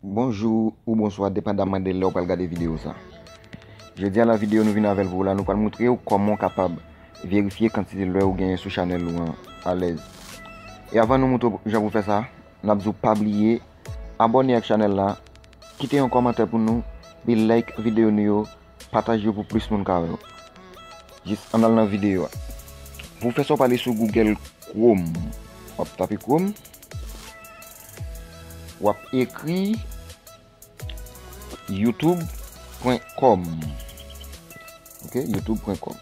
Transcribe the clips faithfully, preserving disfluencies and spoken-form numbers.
Bonjou ou bonswa, depandaman de lè w pral gade videyo sa. Jodi a nan videyo nou vin avè l pou w la, nou pral montre w kòman w kapab verifye kantite lè ou genyen sou chanèl ou an alèz. E avan nou montre w jan pou fè sa, n ap di w pa bliye abòne ak chanèl la, kite yon kòmantè pou nou, epi like videyo nou yo, pataje yo pou plis moun ka wè yo. Jis ann al nan videyo a. Pou w fè sa, w prale sou Google Chrome. W ap tape Chrome. W ap ekri youtube pwen kòm. Ok, youtube pwen kòm.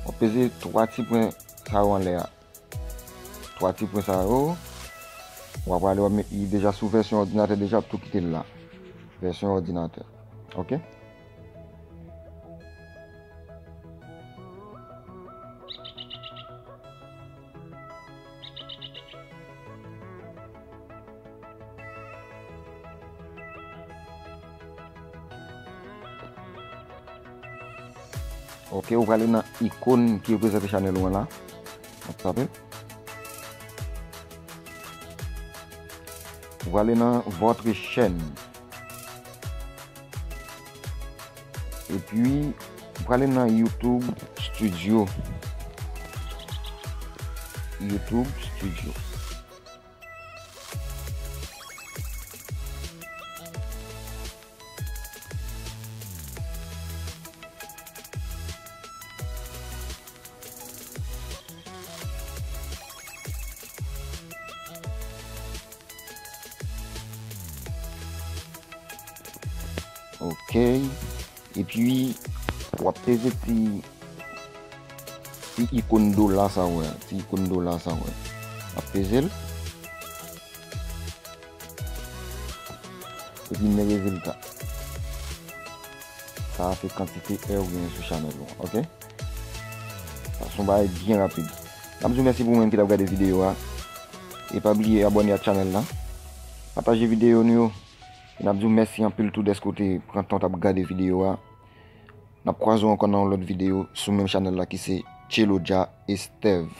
W ap peze twa ti pwen sa yo anlè a. Twa ti pwen sa yo. W ap prale, w ap met li deja sou vèsyon òdinatè deja, w ap tou kite l la. Vèsyon òdinatè. Ok? Ok, ou prale nan ikòn ki reprezante chanèl ou an la. W ap tape. Ou prale nan votre chaîne. Epi, ou prale nan YouTube Studio. YouTube Studio. Ok. Epi, w ap peze ti, ti ikòn dola sa w wè. Ti ikòn dola sa w wè. W ap peze l. Epi men rezilta. Sa a se kantite è ou genyen sou chanèl ou an, ok? Sa se yon bagay byen rapid. N ap di w mèsi pou ou menm ki t ap gade videyo a. E pa bliye abòne ak chanèl la. Pataje videyo nou yo. E n ap di w mèsi anpil tou dèske w te pran tan w t ap gade videyo a. N ap kwaze w ankò nan yon lòt videyo sou menm chanèl la ki se Tcheloja Estève.